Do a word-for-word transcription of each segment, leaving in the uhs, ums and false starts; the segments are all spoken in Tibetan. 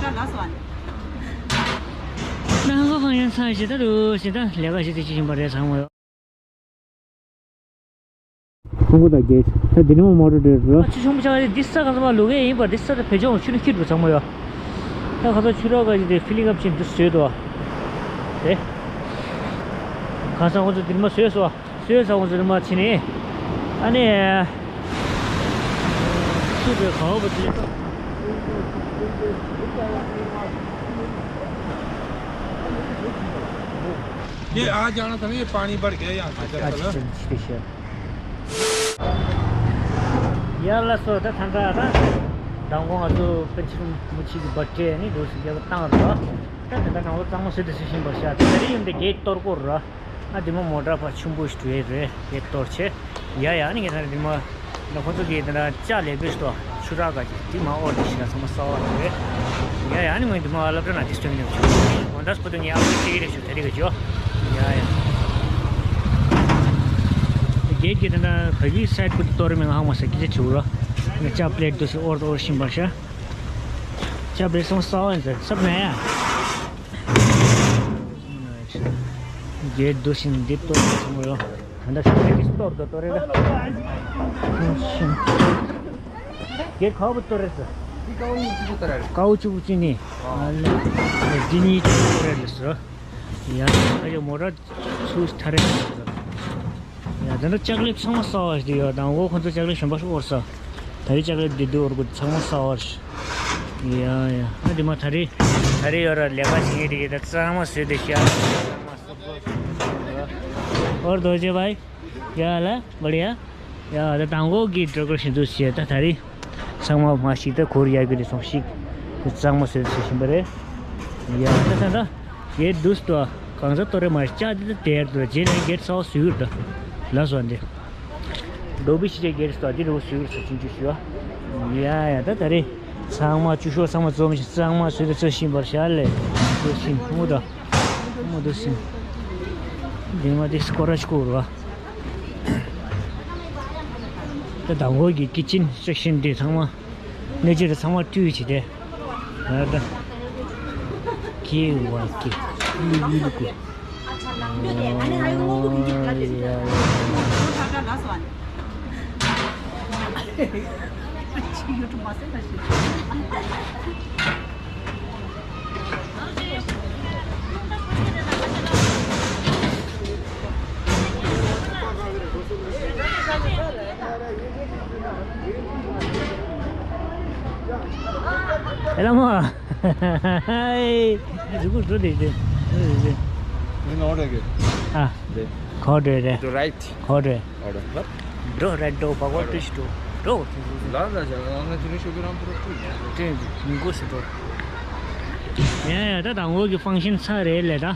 ལགས་སོ། ནང་གོ་ཕང་ཡང་ཚ་ཞེ་ད་རུ་ཞེ་ད་ལས་ཀ་ཞེ་ད་ཅི་བཞིན་པ་རེད་ཚང་མ་ཡོད། ཁོང་ཁོ་དང་རྒྱལ་ད་འདི་ནས་མོ་ཊ་འགྲོ་རོ། ཆུ་ཆུང་པོ་ཆགས་རེད། འདི་ས་ག་ས་མ་ལུག་གེ་ཡིན་པ་འདི་ས་ད་བེད་སྤྱོད་ཆུ་ནི་ཁྱིར་འགྲོ་ཚང་མ་ཡོད། ད་ཁ་ས་ཆུ་རག་ག་ཞིག་དེ་ཕི་ལིང་ཨབ་ཕྱིན་འདི་བཟོས་འདུག་ཨ། དེ་གང་ས་ཁོང་ཚོ་འདི་མ་བཟོས་སོ། བཟོས་ས་ཁོང་ཚོ་འདི་མ་ཕྱིན་ནས་ཨ་ནི་ཆུ་དེ་ག་བ་བ་དེ། ये आ जाना था ना, ये पानी बढ़ गया यहाँ से। अच्छा, अच्छा, अच्छा। ཡ་ལགས་སོ། ད་ཐང་ཀ་ད་མདང་དགོང་ང་ཚོ་པཎ་ཆེན་རིན་པོ་ཆེ་གི་བྷར་ཐི་ཌེ་ནི་འདུག་སེ་རྒྱབ་བཏང་རོགས། ད་དེ་འདྲ་གང་ལོ་གཙང་མ་བཟོས་ཏེ་བཟོས་བཞིན་པར་ཤག་དེ་རིང་ཡིན་ཏེ་གེ་ཊི་གཏོར་དགོས་རོགས། ཨ་དེ་མ་མོ་ཊ་ཕར་ཆུང་པོ་ཞིག་འགྲོ་ཡས་རེད། གེ་ཊི་གཏོར་བྱས། ཡ་ཡ་ནི་ངས་ད་དེ་མ་ད་ཁོ་ཚོ་གིས་དེ་འདྲ་ལྕགས་ལས་པས་ཤི་ཏོ་ཆུ་རག་ག་ཅིག་དེ་མ་ཨོར་དེ་ཞིག་ལ་ཚང་མ་གསར་པ་རེད། ཡ་ཡ་ནི་ངས་དེ་མ་སློབ་གྲྭ་ནང་དེ་སྟོན་གྱི་ཡོད་ཆུ་གོང་ད་སྤུ་ཏོ་ངས་ཨ་ཁུ་ཅིག་རེད་ཞུ་དེ་རིག་གི་ཅོ། ཡ་ཡ། གེ་ཊི་གི་དེ་འདྲ་ག་གི་སའིཌ་པུ་ཏོ་རེ་མེད་ང་ཧ་མ་སེ་ཀི་ཅི་ཆུ་ར། ངས་ལྕགས་པི་ལེ་ཊི་དེ་ཞིག་ཨོར་དེ་ཨོར་བཞིན་པར་ཤག་ལྕགས་པི་ལེ་ཊི་ཚང་མ་གསར་པ་ཡིན་ཟེར་སབ་ནས་ཡ། གེ་ཊི་འདུག་སེ་འདི་གཏོར་གྱི་ཡོད་རེད། ད་ལྟ་ཤུགས་ཀྱིས་གཏོར་དང་གཏོར་རེད་ད། གེ་ཊི་ག་བུ་གཏོར་རེད་ཟེར། ཀའོ་ཅུ་བུ་ཅི་ནི། འདི་གཉིས་གཏོར་རེད་ཟེར། ཡ་ད་ཡ་མོ་ར་ཚུར་ཐར་རེད་ཟེར། ཡ་ད་ལྟ་ལྕགས་ལེབ་ཚང་མ་གསར་པ་ཞིག་ཡོད། དང་པོ་ཁོ་ཚོ་ལྕགས་ལེབ་གཞན་པ་ཞིག་ཨོར་ས། ད་རེས་ལྕགས་ལེབ་འདི་འདི་ཨོར་དགོས་ཚང་མ་གསར་པ་ཞིག་ཡ་ཡ་ཨ་འདི་མ་ད་རེས་ད་རེས་ཡོད་ར་ལས་ཀ་བྱེད་མཁན་དེ་གས་ད་གཙང་མ་བཟོས་ཏེ་ཤག་ཨོར་རྡོ་རྗེ་བྷའི། ཡ་ལ་བ་ལི་ཡ། ཡ་ད་དང་གོ་གི་འགྲོ་གར་ཞིག་འདུག་ཞེས་ད་ད་རེས་ཚང་མ་མ་ཞིག་ད་གོ་རི་ཡ་གི་རེད་སོང་ཞིག་གཙང་མ་བཟོས་ཏེ་བཟོ་བཞིན་པ་རེད། ཡ་ད་ད་ད་གེ་ཊི་འདུག་སྟོ་གང་ས་གཏོར་རེ་མ་ཤག་འདི་ད་དེར་འདུག་རྗེས་ལ་གེ་ཊི་གསར་པ་བཟོས་ཡོད་ད་ལ་སོ་འདི། རྡོ་སྦིས་ཤིག་གེ་ཊི་སྟོ་འདི་རུ་བཟོས་ཡོད་ས་ཆུང་ཆུང་ཞུ་ཨ། ཡ་ཡ་ད་ད་རེས་ཚང་མ་ཆུ་ཤོག་ཚང་མ་འཛོམས་ཤིང་གཙང་མ་བཟོས་ཏེ་བཟོ་བཞིན་པར་ཤག་ལས་བཟོ་བཞིན་ཧུ་ད། མོ་འདུག་སེ། འདི་མ་དེ་སྐོར་ར་སྐོར་བ། ད་དང་པོ་གི་ཀི་ཅན་སེག་ཤན་འདི་ཚང་མ་གནས་ཚུལ་ཚང་མ་བཀྲུས་བྱས་ཏེ། ད་ཀི་ཝ་ཀི་ཡུ་ཡུ་ལུ་ཀུ། ཨེ་ལ་མ། ཧེ། གཟུགས་པོ་འགྲོ་དེ་དེ། ཨ། ག་འགྲོ་རེད། To right. ག་འགྲོ། འགྲོ་རེད་འགྲོ་བ་གོ་ཏུ་ཤི་འགྲོ། འགྲོ། ལ་ལ་ཇ་ལ་ང་ཚོ་ནི་ཤོ་གི་རང་པུ་རོ་ཏུ་ཡ། དེ་མི་གོ་སི་འགྲོ། ཡ་ཡ་ད་དང་པོ་གི་ཕང་ཤན་ཚར་རེད་ལས་ད།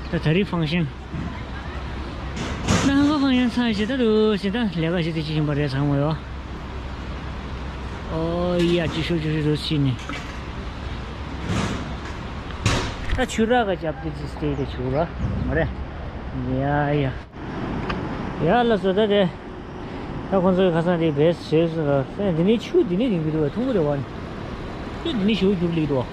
ད་ད་རེས་ཕང་ཤན། ནང་གོ་ཕང་ཤན་ཚར་ཞེ་ད་རུ་ཞེ་ད་ལས་ཀ་ཞེ་ད་ཅི་བཞིན་པ་རེད་ཚང་མ་ཡོད། ཨོ་ཡ་ཅི་ཤོ་ཅི་ཤོ་རུ་ཕྱིན་ནས། ད་ཆུ་རག་ག་རྒྱབ་དེ་ཅི་སྟེ་དེ་ཆུ་ར་མ་རེད། ཡ་ཡ། ཡ་ལ་སོ་ད་དེ། ད་ཁོང་ཚོའི་ཁ་སང་དེ་བེས་བྱས་སོང་ད། ཨེ་འདི་ནས་ཆུ་འདི་ནས་རིང་གི་འདུག་བ་ཐུང་གི་རེད་བ། ཆུ་འདི་ནས་ཞུ་རྒྱུག་ལིག་འདུག་བ།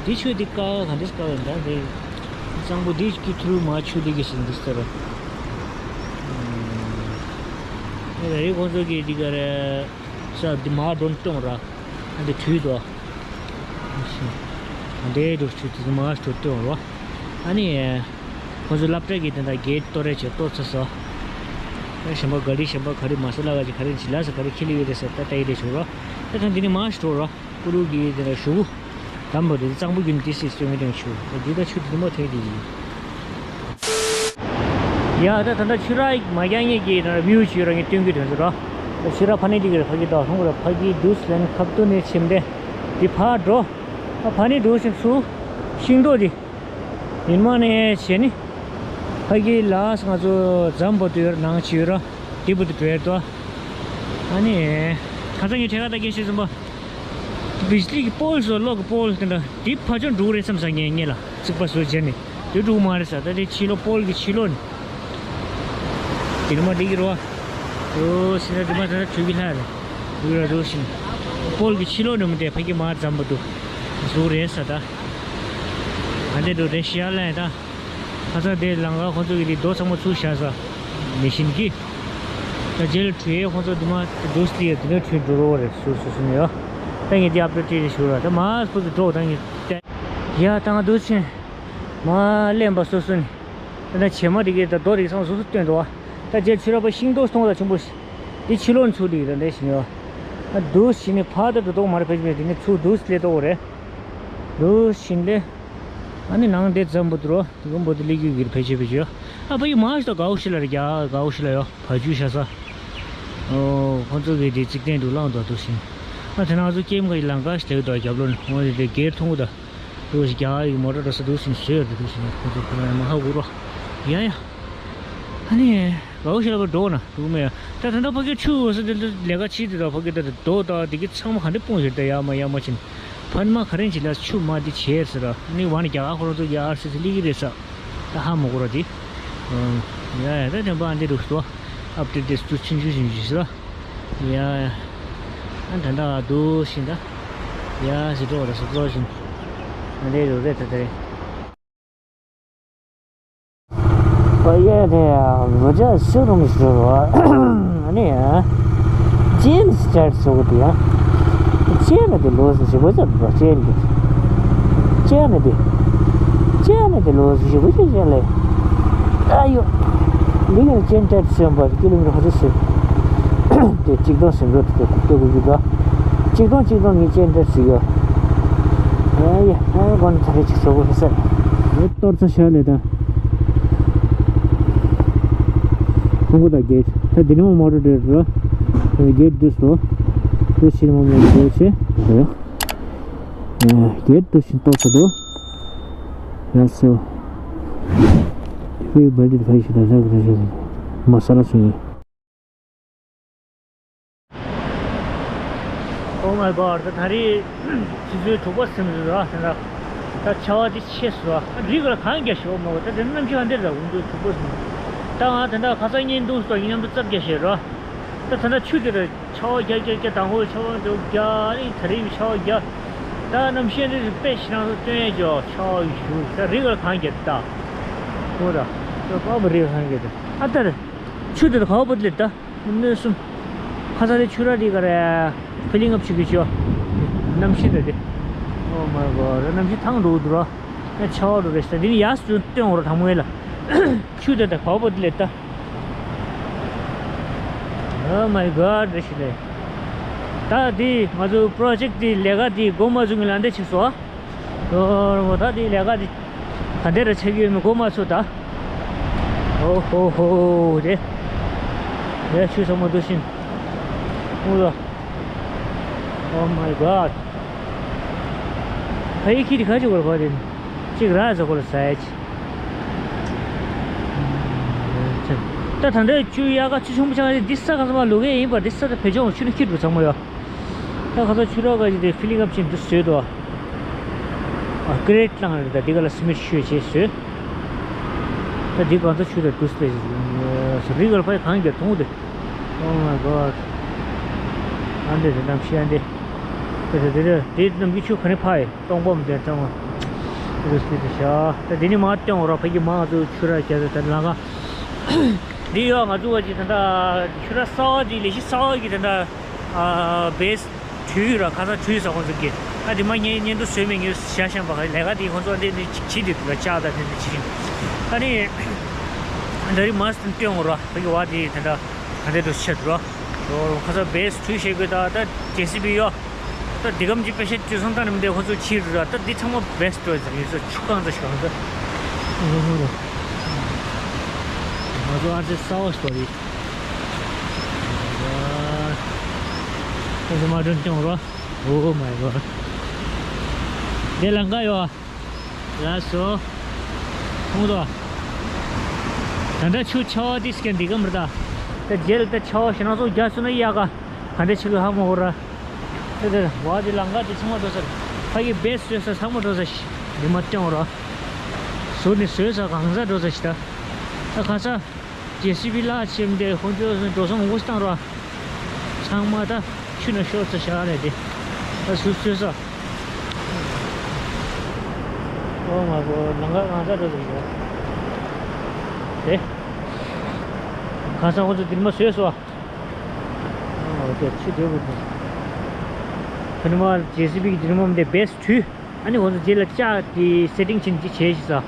འདི་ཆུ་འདི་དཀར་གང་འདྲས་དཀར་བ་ཡིན་ད་འདི། གཙང་པོ་འདི་ཀི་ཐུར་མ་ཆུ་འདི་གི་ཞིག་འདི་ལྟར། ཨེ་རེད་ཁོང་ཚོ་གི་འདི་ག་རེ། ས་འདི་མ་འགྲོ་གཏོང་ར། ཨ་འདི་དུས་དོ། འདི་འགྲོ་ཆུ་དེ་མ་འགྲོ་གཏོང་ར། ཨ་ནི། ཁོ་ཚོ་སློབ་གྲྭ་གི་དེ་འདྲ་གེ་ཊི་གཏོར་རེ་བྱེད་གཏོར་ཚར་སོ། ཨེ་གཞན་པ་ག་རེ་གཞན་པ་ག་རེ་མ་སོ་ལ་ག་ཅི་ག་རེ་ཇི་ལ་སོ་ག་རེ་ཁྱི་ལི་ཡོད་རེད་ཟེར་ད་ལྟ་ཡི་རེད་བྱུང་རོ། ད་ཐང་འདི་ནི་མ་ཤི་འགྲོ་རོ། ཀུ་རུ་གི་དེ་འདྲ་ཞུ། དམ་པོ་དེ་གཙང་པོ་རྒྱུན་དེ་སྲིད་སོ་ངེས་དྲན་ཆུ། འདི་ད་ཆུ་དེ་མ་ཐོན་དེ་ཡིན། ཡ་ད་ད་ད་ཆུ་ར་མ་རྒྱང་ངེས་ཀྱི་ད་བིའུ་ཆུ་ར་ངས་སྟོན་གི་དོན་ཟེར་རོ། ད་ཆུ་ར་ཕ་ནི་ཏི་གི་ར་ཕ་གི་ད་ཧོང་ར་ཕ་གི་དུས་ལན་ཁབ་ཏུ་ནས་ཆེམ་དེ། འདི་ཕ་འགྲོ། ཕ་ནི་འགྲོ་ཞིག་སུ། ཤིང་ཏོག་འདི། ཡིན་མ་ནས་བྱས་ནི། ཕ་གི་ལ་ང་ཚོ་འཛམ་བུ་དུས་ནང་ཆུ་ར། འདི་བུ་དུ་བྲོས་ཏོ། ཨ་ནི། ཁ་སང་ངས་ཁྲེ་ཁ་ད་སྐད་ཤེས་ཙམ་པ། བིཇ་ལི་གི་པོལ་སོ་གློག་གི་པོལ་དེ་འདྲ་འདི་ཕ་ཆུང་འབྲུག་རེད་བསམ་ས་ངས་ངེས་ལ་རྩིག་པ་བཟོ་བྱས་ནས་དེ་འབྲུག་མ་རེད་ས། ད་དེ་ཕྱི་ལོ་པོལ་གི་ཕྱི་ལོ་ནི་དེ་ནི་མ་འགྲིག་གི་རོ། རོ་ཤི་ན་དེ་མ་ད་ད་དུས་ཀྱི་ལྷ་རེད་འབྲུག་ར་རོ་ཤི་ན། པོལ་གྱི་ཕྱི་ལོགས་ནས་མི་འདྲ་ཕ་གི་མར་འཛོམས་པ་འདུག་ཟུག་རེད་ས་ད། ཨ་འདྲ་འདུག་རེད་ཤི་ཡ་ལན་ད། ཁ་སང་དེ་ལང་ཀ་ཁོ་ཚོ་གི་དེ་རྡོ་ཚང་མ་ཚུར་བཞག་ས། མེ་ཤིན་གྱིས། ད་རྗེས་ལ་བྲུས་ཡས་ཁོ་ཚོ་དུ་མ་དེ་འདུག་སྟེ་དེ་ནས་བྲུས་འགྲོ་རོགས་རེད་སུ་སུ་སུ་ནས་ཡོ། ད་ངས་དེ་ཨབ་ཌེཊ་སྤྲད་ཞུ་ར་ད་མར་ཁོ་ཚོ་འགྲོ་ད་ངས། ཡ་ད་ང་འདུག་ཕྱིན། མར་གླེན་པ་སོ་སོ་ནས། ད་ད་བྱེ་མ་དེ་གས་ད་རྡོ་དེ་གས་ཚང་མ་སོ་སོ་བཏོན་འདུག་བ། ད་རྗེས་ཆུ་ར་པ་ཤིང་ཏོག་སྟོང་ད་ཆུང་པོ། དེ་ཕྱི་ལོགས་ཚུར་དེ་གས་ད་འདྲ་ཞིག་ནས་ཡོ། ད་འདུག་ཕྱིན་ནས་ཕར་ད་འགྲོ་ཐུབ་མ་རེད་ཕལ་ཆེར་དེ་ནས་ཚུར་འདུག་སླེབས་ཐུབ་རེད། འདུག་ཕྱིན་ལས། ཨ་ནི་ནང་དེ་ཙམ་པོ་འདུག་རོ། དེ་གོམ་པོ་དེ་ལི་ཀུ་གིར་ཕལ་ཆེར་ཕལ་ཆེར། ཨ་ཕ་ཡི་མ་ཞིག་ད་དགའ་བོ་ཞིག་ལ་རེད་རྒྱ་དགའ་བོ་ཞིག་ལ་ཡོ་བ་ཇུ་ཤ་ས། ཨོ་ཁོ་ཚོ་གི་དེ་རྩིག་སྟེང་དུ་བླངས་འདུག་འདུག་ཕྱིན། ཨ་དེ་ནང་ཚོ་ཀེམ་གི་ལང་ཀ་ཞིག་དེ་འདུག་རྒྱབ་ལོགས་ནས་འོ་དེ་དེ་སྒེར་མཐོང་གི་ད། འདུག་ཞིག་རྒྱ་ཡི་མོ་ཊ་འགྲོ་ས་འདུག་ཕྱིན་བཟོས་ཡོད་དེ་འདུག་ཕྱིན་ཁོ་ཚོ་ཁོ་རང་མ་ཧ་གོ་རོ། ཡ་ཡ། ཨ་ནི། དགའ་བོ་ཞིག་ལ་འགྲོ་ན་འགྲོ་མེད་ཡ། ད་ད་ལྟ་ཕ་གི་ཆུ་འོ་ས་དེ་ལས་ཀ་བྱེད་དེ་ད་ཕ་གི་ད་ད་རྡོ་ད་དེ་གི་ཚང་མ་ག་འདྲ་སྤུངས་ཡོད་ད་ཡ་མ་ཡ་མ་ཕྱིན། ཕ་ནི་མ་ག་རེ་བྱེད་ལ་ཆུ་མ་དེ་བྱས་ཟེར་ར་ནི་བ་ནི་རྒྱ་གར་ཁོ་རང་ཚོ་ཡ་ཨར་སི་སི་ལི་གི་རེད་ས། ད་ཧ་མ་གོ་ར་དེ། ཡ་ཡ་ད་དེ་འབའ་འདི་རུ་ཏོ། ཨབ་ཏི་ཏེ་སུ་ཆུན་ཆུན་ཆུན་ཆུན་ཟེར་ར། ཡ་ཡ། ཨ་ད་ད་དུ་ཤིན་ད། ཡ་ཟི་ཏོ་ར་སུ་ཏོ་ཤིན། ཨ་འདི་རུ་རེད་ད་དེ། ཨོ་ཡ་དེ་ཡ་བུ་ཇ་སུ་རུང་ཞུ་རོ། ཨ་ནི་ཡ། ཅེན་སི་ཅར་སོ་གི་དེ་ཡ། ཅེན་ནི་དེ་ལོ་སི་ཞི་བུ་ཇ་དེ་ཅེན་གི། ཅེན་ནི་དེ། ཅེན་ནི་དེ་ལོ་སི་ཞི་བུ་ཇ་ཅེན་ལེ། ཨ་ཡོ། འདི་གི་ཅེན་ཏྲེད་སོན་པ་ཀི་ལོ་མི་ཊར་ཧོ་ཅི་སི། དེ་གཅིག་སྟོང་སུམ་སྟོང་དེ་དེ་དེ་གུ་གུ་ག་གཅིག་སྟོང་གཅིག་སྟོང་ངི་ཅེན་ཏྲེད་སི་ཡོ། ཨ་ཡ་ཨ་གོན་ཐ་རེ་ཅིག་སོ་གོ་ཧེ་ས། ཡོད་གཏོར་ཚ་ཤ་ལེ་ད། ཁོང་གོ་ད་གེད་ད་དེ་ནི་མོ་མོ་ཊ་ཏྲེད་ར། གེད་དུ་སོ། དུ་ཤི་མོ་མོ་ཏྲེད་ཆེ། གེད་དུ་ཤི་ཏོ་ཚ་དུ། ཡ་སོ། ཧུའི་བལ་ཏི་ཕའི་ཤི་ད་ཟ་གི་ད་ཤི་མ་ས་ལ་སུ་ཡི། Oh my god ད་ད་རེས་ཆུ་ཚོད་དྲུག་པ་ཟིན་རེད་ར་ད་ད་ཆར་པ་དེ་ཆེ་སོང་ར་རི་ག་ལ་གང་རྒྱ་ཤོག་མ་གོ་ད་དེ་གནམ་གཤིས་ཧ་འདིར་ད་འུ་འདུག་དྲུག་པ་ཟིན་ད་ང་ད་ད་ཁ་སང་གཉིད་འདུག་སོ་ཡིན་ནམ་དུ་རྩབ་རྒྱ་ཤེས་ར་ད་ད་ད་ཆུ་དེ་ད་ཆར་པ་རྒྱ་རྒྱ་རྒྱ་དང་པོ་ཆར་པ་དེ་རྒྱ་ཨེ་ད་རེས་ཆར་པ་རྒྱ་ད་གནམ་གཤིས་འདི་དཔེ་ཞེ་དྲག་སྟོན་ཡས་ཀྱི་ཆར་པ་ཞུ་ད་རི་ག་ལ་གང་རྒྱ་ད་ཧོ་ད་ད་པ་པ་རི་ག་གང་རྒྱ་ད་ཨ་ད་རེ། ཆུ་དེ་དགའ་པོ་ལེ་ད། གནས་གསུམ། ཁ་ས་དེ་ཆུ་ར་དེ་ག་རེ། ཕི་ལིང་ཨབ་བྱེད་ཀྱི་ཆུ། གནམ་གཤིས་དེ་དེ། Oh my god གནམ་གཤིས་ཐང་འགྲོ་འདུག་ར། ཡ་ཆར་པ་འགྲོ་རེད་ཤི་ད་དེ་ནི་ཡ་སུ་སྟོན་འོ་ར་དང་མོ་ཡེ་ལ། ཆུ་དེ་དགའ་པོ་ལེ་ད། Oh my god རེ་ཤི་ལེ། ད་དེ་ང་ཚོ་པྲོ་ཇེཀ་དེ་ལས་ཀ་དེ་འགོ་མ་བཙུགས་ངེ་ལ་འདི་ཆིག་སོ། ཨོ་ད་དེ་ལས་ཀ་དེ་ག་འདྲ་ར་ཆགས་ཡོད་མེད་གོ་མ་ཚོད་ད། ཨོ་ཧོ་ཧོ་རེ། རེ་ཆུ་ཚང་མ་འདུ་ཤིན། ཨོ་ལ། Oh my god ཕ་ཡི་ཁྱི་དེ་ག་ཅིག་བར་བ་དེ་ཅིག་ར་ཟ་གོ་ལ་ཟ་ཡ་ཅི། ད་ད་འདྲ་ཆུ་ཡག་ག་ཆུ་ཆུང་པོ་ཆགས་ཡ་འདི་ས་གང་ས་མ་ལུག་གེ་ཡིན་པ་འདི་ས་ད་བེད་སྤྱོད་ཆུ་ནི་ཁྱི་འགྲོ་ཚང་མ་ཡོད། ད་ཁ་ཚ་ཆུ་རགས་ག་ཅིག་དེ་ཕི་ལིང་ཨབ་ཕྱིན་དུ་བཟོས་དོ། ཨ་ཀི་རེད་བླངས་རེད་ད་འདི་ག་ལ་སི་མིད་ཤོད་བྱས་བཟོས། ད་འདི་གང་ཚ་ཆུ་དང་དུས་སྤེ་རི་ག་ལ་ཕ་ཡི་གང་རྒྱ་ཐུང་དེ། Oh my god ཨ་འདི་དེ་གནམ་གཤིས་ཨ་འདི། དེ་དེ་དེ་དེ་གནམ་གྱི་ཆུ་ག་ནས་ཕ་ཡི་སྟོང་པོ་མི་དེ་ཙམ་མ། དུས་སྤེ་རི་ཤ་ད་འདི་ནི་མ་སྟོན་འོ་ར་ཕ་གི་མ་ང་ཚོ་ཆུ་རགས་རྒྱ་ད་ད་ལ་ག་འདི་ཡོད་ང་ཚོ་བ་ཅིག་ད་ད་ཆུ་རགས་གསར་བ་འདི་ལས་གཞི་གསར་བ་གི་ད་ད། ཨ་བེས་དུས་ར་ཁ་སང་དུས་ས་ཁོང་ཚོ་གི་ཨ་དེ་མ་ཉེ་ཉེ་འདུ་བཟོས་མེད་ངེས་ཤ་ཤམ་པ་ཁ་ལས་ཀ་དེ་ཁོང་ཚོ་འདི་འདི་ཅིག་བྱེད་དེ་འདུག་ལ་ལྕགས་དང་དེ་འདི་ཅིག་ཨ་ནི་ད་རི་མ་སྟན་སྟོན་འོ་ར་ཕ་གི་བ་དེ་དེ་འདྲ་ག་འདྲ་འདུག་ཆེ་འདུག་ར་ཁ་སང་བེས་དུས་བྱེད་དགོས་ད་ད་ཇེ་སི་བི་ཡོད་ད་འདི་གམ་གྱི་དཔེ་ཤ་དུས་སང་ད་ནི་མི་འདུག་ཁོང་ཚོ་ཕྱིར་ར་ད་འདི་ཚང་མ་བེས་འགྲོ་ཟེར་ཡོད་ས་ཆུ་གང་ཚ་ཞིག་གང་ཚ་ང་ཚོ་ཨ་ཙི་ས་བ་ཞིག་རེད། ཁོང་ཚོ་མ་སྒྲོན་སྐྱོང་རོགས། Oh my god འདི་ལ་འགའ་ཡོད། ལགས་སོ། ཁོང་ཚོ། ད་ལྟ་ཆུ་ཆར་པ་དེ་སྐད་འདི་གམ་རེད་ད། ད་རྗེས་ལ་ད་ཆར་པ་ཞེ་ན་སོགས་རྒྱག་སོང་ན་གཡག་ག་ག་འདྲ་ཆགས་ཀྱི་ཧ་མ་གོ་ར། ད་ད་བ་དེ་ལ་འགའ་དེ་ཚང་མ་འགྲོ་ས་རེད། ཕ་གི་བེས་བཟོས་ས་ཚང་མ་འགྲོ་ས་ཞིག་འདི་མ་སྟོན་རོགས། ཟུར་ནས་བཟོས་ས་གང་ས་འགྲོ་ས་ཞིག་ད། ད་ག་ས། ཇེ་སི་བི་ལག་ཕྱིན་ཏེ་ཁོང་ཚོས་འགྲོ་སོང་མང་པོ་ཞིག་བཏང་རོགས། ཚང་མ་ད་ཆུ་ནང་ཤོར་ཚར་ཤག་ལས་དེ། ཨ་སུ་སུ་ས། ཨོ་མ་གོ་ནང་ག་གང་ས་འགྲོ་ཟིག་ཡོད། དེ། ཁ་སང་ཁོ་ཚོ་དེ་མ་བཟོས་སོ། ཨོ་དེ་ཆུ་དེ་བུ་དེ། ཁ་ནི་མ་ཇེ་སི་བི་གི་དེ་མ་དེ་བེས་ཐུ། ཨ་ནི་ཁོ་ཚོ་རྗེས་ལ་ལྕགས་དེ་སེ་ཊིང་ཕྱིན་ཅི་བྱས་ཤི་ས།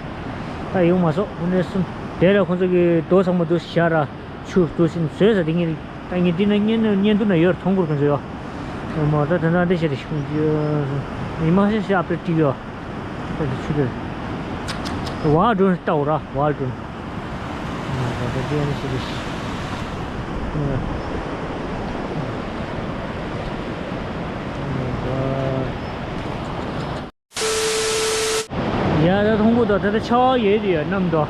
ད་ཡོང་མ་སོང་ཁོ་ནས་གསུམ། དེ་ལ་ཁོ་ཚོ་གི་རྡོ་ཚང་མ་དུ་ཤ་ར། ཆུ་ཏུ་ཞིན་བཟོས་ས་དེ་ངས་ད་ངས་འདི་ན་བརྙན་བརྙན་ཐུང་ན་ཡོད་མཐོང་གུར་ག་ཚོད་ཡོད། མ་ད་དེ་ན་འདི་ཤེས་རེད། ཉི་མ་ཤེས་ཤེས་ཨབ་ཌེཊ་ཅིག་ཡོད། ད་དེ་ཆུ་དེ་ཝ་ཌུན་ལྟ་འོ་ར་ཝ་ཌུན། མ་ད་ད་འདི་ཡང་ཤེས་རེད། ཡ་ད་མཐོང་གི་འདུག་ད་ལྟ་ཆར་པ་ཡོད་དུ་ཡོད་གནམ་འདུག་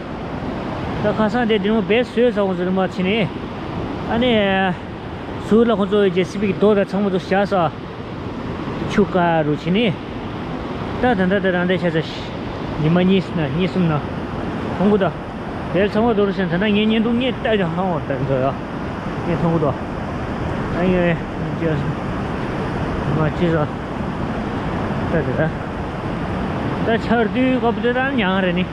ད་ཁ་སང་དེ་འདི་མོ་བེས་བཟོས་ས་ཁོང་ཚོ་རིམ་པ་ཕྱིན་ནས། ཨ་ནི། ཟུར་ལ་ཁོང་ཚོ་ཇེ་སི་བི་གི་རྡོ་དང་ཚང་མ་ཚོ་བཞག་ས། ཆུ་ཀ་རུ་ཕྱིན་ནས། ད་ད་ད་ད་རང་འདྲ་ཆ་ཚ་ཞིག་ཉི་མ་གཉིས་ན་གཉིས་གསུམ་ན། མཐོང་གི་འདུག་དེར་ཚང་མ་རྡོ་རུ་ཕྱིན་ད་ན་ངས་བརྙན་ཐུང་ངས་ལྟ་ཡ་ཧང་བ་ད་འདུག་ཡ། ངས་མཐོང་གི་འདུག་ཨ་ཡེ། ཅི་ཡ། མ་ཅི་ཟ། ད་དེ་ད། ད་ཆར་དུས་སྐབས་དེ་ད་ཉང་རེད་ནི།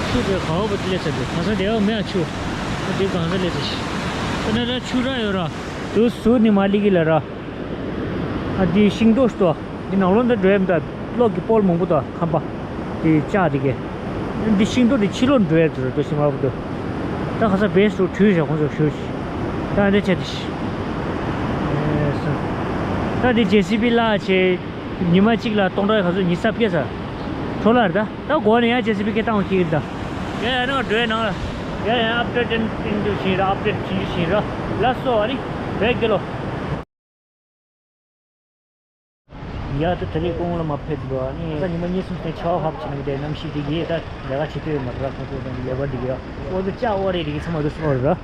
ཆུ་དེ་ག་བ་བུ་སླེབས་ཚར་དུས་གང་ས་དེ་བ་མེད་ཨ་ཆུ། ད་དེ་གང་ས་སླེབས་ཚར་ཤི། ད་ན་ད་ཆུ་ར་ཡོད་ར། དུ་སུ་ནི་མ་ལི་གི་ལ་ར། ཨ་དེ་ཤིང་ཏོག་ཏོ། འདི་ནང་ལོགས་འདི་འགྲོ་ཡ་མི་འདུག་གློག་གི་པོལ་མང་པོ་དང་ཁང་པ། དེ་ལྕགས་དེ་གས། འདི་ཤིང་ཏོག་དེ་ཕྱི་ལོགས་འགྲོ་ཡ་དེ་རེད་འདུག་ཤིང་མང་པོ་འདུག་ད་ཁ་སང་བེས་སུ་བྲུས་བཞག་ཁོང་ཚོ་བཞུར་ཞིག་ད་འདི་བྱས་དེ་ཤི། ད་འདི་ཇེ་སི་བི་ལ་བྱས། ཉི་མ་གཅིག་ལ་སྟོང་ཕྲག་ག་ཚོད་ཉི་ཤུ་རྩ་བརྒྱད་ས། འཕྲོ་ལར་ད། ད་སྒོ་ནས་ཡང་ཇེ་སི་བི་སྐད་བཏང་བ་ཁྱེར་ད། ཡ་ཡ་ནང་འགྲོ་ཡ་ནང་ལ། ཡ་ཡ་ཨབ་ཌེཊ་ཏན་ཏན་དུ་ཤིང་ར་ཨབ་ཌེཊ་ཕྱིན་རྒྱུ་ཤིང་ར། ལ་སོ་ཨ་རི། བས་དགེ་ལོ། ཡ་ད་དེ་རིང་དགོང་ལ་མ་ཕེབས་འདུག་ཨ་ནི་ད་ཉི་མ་གཉིས་གསུམ་ཚེ་ཆར་པ་ཧབ་ཕྱིན་ནས་གནམ་གཤིས་དེ་གིས་ད་ལས་ཀ་བྱེད་འདོད་མ་རེད། ཁོང་ཚོ་ད་ལས་པ་འདི་གིས་ཨོ་ད་ལྕགས་ཨོ་རེད་དེ་གིས་ཚང་མ་ད་ཨོ་རེད་ར།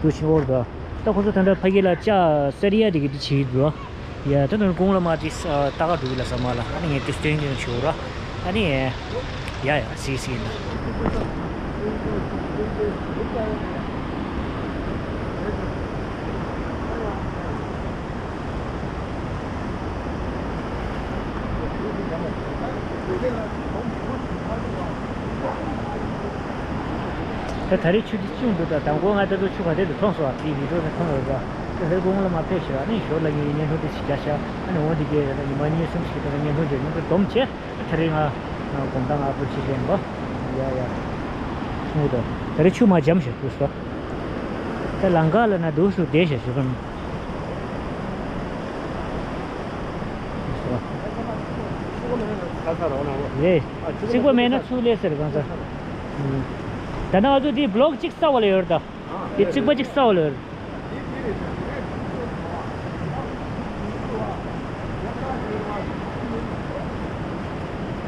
དུ་ཕྱིན་ཨོ་རེད་ད། ད་ཁོང་ཚོ་ད་ལྟ་ཕ་གི་ལ་ལྕགས་སེ་རི་ཡ་དེ་གིས་དེ་བྱེད་ཀྱི་འདུག་ཡ་ད་ད་དགོང་ལ་མ་དེ་ད་ག་འགྲོ་གི་ལ་ས་མ་ལ་ཨ་ནི་ངས་དེ་སྟོན་གྱི་ཡོད་ཆོག་ར། ཨ་ནི་ཡ་ཡ་སི་སི་ཡིན་ད། ད་ད་རེས་ཆུ་དེ་ཅུང་འདུག་ད་དང་པོ་ང་ད་ཚོ་ཆུ་ག་དེ་དུ་མཐོང་སོང་བ་དེའི་བི་ཌིའོ་དེ་མཐོང་ཡོད་ད། ད་ཧེ་དགོང་ལ་མ་ཕེབས་ཤག་ཨ་ནི་ཞོར་ལ་ངས་བརྙན་ཐུང་དེ་ཅིག་རྒྱག་ཤག་ཨ་ནི་འོང་དེ་གས་ད་ཉི་མ་གཉིས་གསུམ་ཞིག་ད་བརྙན་ཐུང་དེ་མཉམ་དུ་སྡོམ་བྱས། ད་རེས་ང་དགོང་དག་ང་ཨ་ཕོ་ཕྱི་ལེན་པ། ཡ་ཡ། ཆུང་དུ། ད་རེས་ཆུ་མ་འཇམ་ཞིག་ཏུ་སོ། ད་ལང་ཀ་ལ་ན་འདུག་སུ་བསྡད་ཞིག་ཞུ་གམ། རེད། རྩིག་པ་མེད་ན་ཆུ་ལས་ཟེར་གང་ཟེར། ད་ནང་ང་ཚོ་འདི་བློག་གཅིག་ས་བ་ལ་ཡོད་ད། འདི་རྩིག་པ་གཅིག་ས་བ་ལ་ཡོད།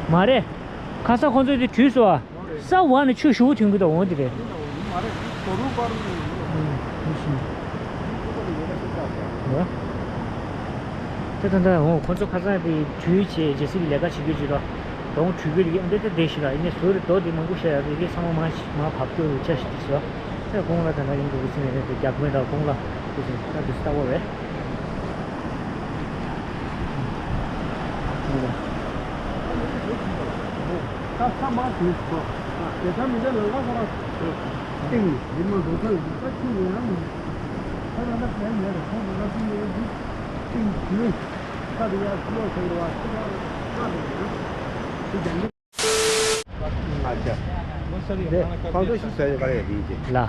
མ་རེད། ཁ་ས་ཁོང་ཚོས་འདི་བྲུས་སོ་ཨ། ས་བ་ནས་ཆུ་ཞུ་བོ་ཐོན་གི་ད་འོང་འདི་རེད། ད་ད་ད་འོང་ཁོང་ཚོ་ཁ་སང་དེ་བྲུས་བྱས་རྗེས་སུ་ལས་ཀ་བྱེད་རྒྱུ་ཅིག་ལ་གདོང་བྲུས་གི་རེད། འདི་ད་བསྡད་ཤི་ལ་ཡིན་ནས་ཟུར་རྡོ་དེ་མང་པོ་བཤད་ཡ་རེད། ཚང་མ་མ་མ་བབས་རྒྱུ་རུ་ཆ་ཞིག་བྲིས་སོ། ད་དགོང་ལ་ད་ལྟ་ཡིན་འགྲོ་གི་ཚིག་ནས་རེད་དེ་རྒྱག་མེད་ད་དགོང་ལ་དེ་ཚོ་ད་དེ་ལྟ་བ་རེད། ད་ཚ་མ་དུས་སོ། དེ་ཚ་མི་འདྲ་ལ་ལ་ཁ་ར་སྟེང་ཡིན་མ་འགྲོ་ཚ་ཡིན་ད་ཆུ་ཡོད་ཡང་མི་ད་ད་ད་ཕན་མེད་རེད། ཁོང་ཚོ་ལ་ཆུ་ཡོད་འདི་སྟེང་དུས་ཁ་དེ་ཡར་ཆུ་ལོག་ཟེར་བ་ཆུ་ལོག་ཁ་དེ་ཡང་དེ་ཀྱང་། अच्छा। फाउंडेशन सही करे दी जे। ला।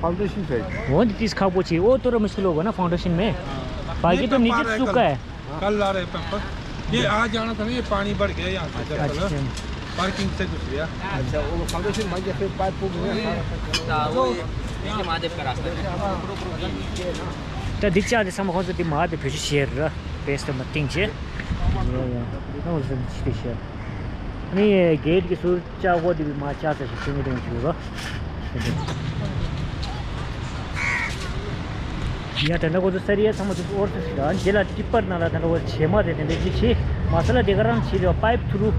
फाउंडेशन सही। वो तो तीस खापो चाहिए, वो तो रमेश लोगों ना फाउंडेशन में। बाकी तो नीचे सूखा है। कल ला रहे पेपर। ये आ जाना था ना, ये पानी बढ़ गया यहाँ से। अच्छा, अच्छा। पार्किंग से घुस गया। अच्छा, वो फाउंडेशन बन गया, फिर पाइप को घुमा। हाँ, वो ये नीचे महादेव का रास्ता है। ད་འདི་ལྕགས་དེ་ཚང་མ་ཁོང་ཚོ་འདི་མར་དེ་བེད་སྤྱོད་བྱས་ར། བེས་དེ་མ་བཏིང་བྱས། ཡ་ཡ། ཁོང་ཚོ་འདི་ཅི་དེ་བྱས། ནི་གེད་ཀྱི་ཟུར་ལྕགས་སྒོ་དེ་བི་མ་ལྕགས་ས་ཞིག་ཐོན་གི་དོན་ཞུ་རོ། ཡ་དེ་འདྲ་ཁོ་ཚོ་ས་རི་ཡ་ཚང་མ་དེ་ཚོ་ཨོར་ཚོ་ཞིག་རང་རྗེས་ལ་ཊི་པར་ནང་ལ་དེ་འདྲ་ཁོ་བྱེ་མ་དེ་དེ་འདྲ་ཅི་བྱེད་མ་ས་ལ་དེ་ག་རང་བྱེད་རེད། པའིབ་ཐུ་རུ་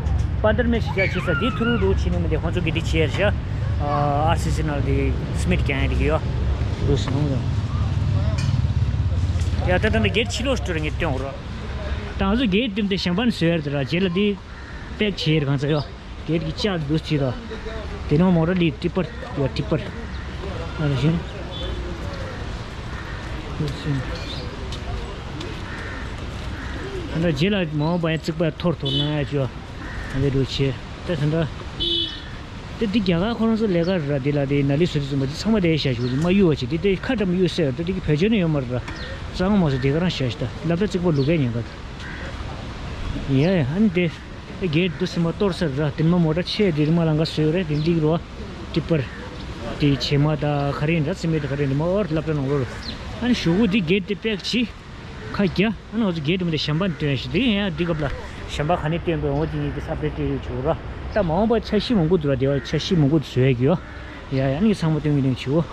པན་དར་མེ་ཞིག་ཅག་བྱེད་ས་དེ་ཐུ་རུ་རུ་བྱེད་ནི་མི་དེ་ཁོ་ཚོ་གི་དེ་བྱེད་རེད་ཤག་ཨར་སི་སི་ནང་ལ་དེ་སི་མེན་ཊི་རྒྱག་ཡ་དེ་གི་ཡོད་རུ་སི་ནང་ཡོད། ཡ་ད་ད་ད་གེད་ཕྱི་ལོགས་སུ་འགྲོ་ར་ངས་སྟོན་འོ་ར། ད་ང་ཚོ་གེད་དེ་འདི་བཤམས་པ་ནས་བཟོས་ཡ་རེད་ད་ར། རྗེས་ལ་འདི་པེག་བྱས་ཡ་རེད། གང་ཚ་ཡོད། གེད་ཀྱི་ལྕགས་འདུག་བྱས་ད། དེ་ནང་མོ་ཊ་ལི་ཊི་པར་ཡོད། ཊི་པར། ཨ་ར་བཞིན། ད་རྗེས་ལ་མ་འོངས་པ་ཡང་རྩིག་པ་འཐོར་འཐོར་ལངས་ཡ་ཅོ། ཨ་འདི་འགྲོ་བྱས་ད་ད་ད། དེ་འདི་རྒྱ་གར་ཁོ་རང་ཚོ་ལས་ཀ་ར། འདི་ལ་དེ་ནཱ་ལི་སུ་རི་ཚོ་མ་འདི་ཚང་མ་དེ་བཞག་ཞུ་མ་གཡུག་བ་བྱེད། དེ་དེ་ཁ་འགྲམ་གཡུག་སྲོལ་ཡོད་ར། དེ་གི་བེད་སྤྱོད་ནི་ཡོད་མ་རེད་ར། གཙང་མ་སོ་དེ་ག་རང་བཞག་ཤི་ད། སློབ་གྲྭ་རྩིག་པ་ལུག་པའི་ཉེན་ཁ་དེ། ཡ་ཡ་ཨ་ནི་དེ། དེ་གེད་དུ་སིམ་མ་གཏོར་ས་ར། དེ་མ་མོ་ཊ་ཆེ་དེ་རི་མ་ལང་ག་སོས་རེད། དེ་འདི་གི་རོ་ཊི་པར་དེ་བྱེ་མ་ད་ག་རེ་ཡིན་ར། སི་མེད་ག་རེ་ཡིན་ར། མ་འོར་སློབ་གྲྭ་ནང་ལོགས་ར། ཨ་ནི་གཞུག་གུ་དེ་གེད་དེ་པེག་བྱས། ཁ་རྒྱ། ཨ་ནི་ང་ཚོ་གེད་དུ་མ་དེ་བཤམས་པ་ནས་སྟོན་ཡ་ཞིག་འདི་ཡིན་ཡ། འདི་སྐབས་ལ་བཤམས་པ་ག་ནས་སྟོན་པའི་འོ་དེ་ངེད་ཀྱི་ས་པེ་ཏྲེ་ཡོད་ཆོག་ར། ད་མ་འོངས་པ་འཆར་གཞི་མང་པོ་འདུག་ར། དེ་བ་འཆར་གཞི་མང་པོ་འདུག་བཟོ་ཡ་གི་ཡོ། ཡ་ཡ་ཨ་ནི་ཚང་མ་སྟོན་གི་ནས་ཆོག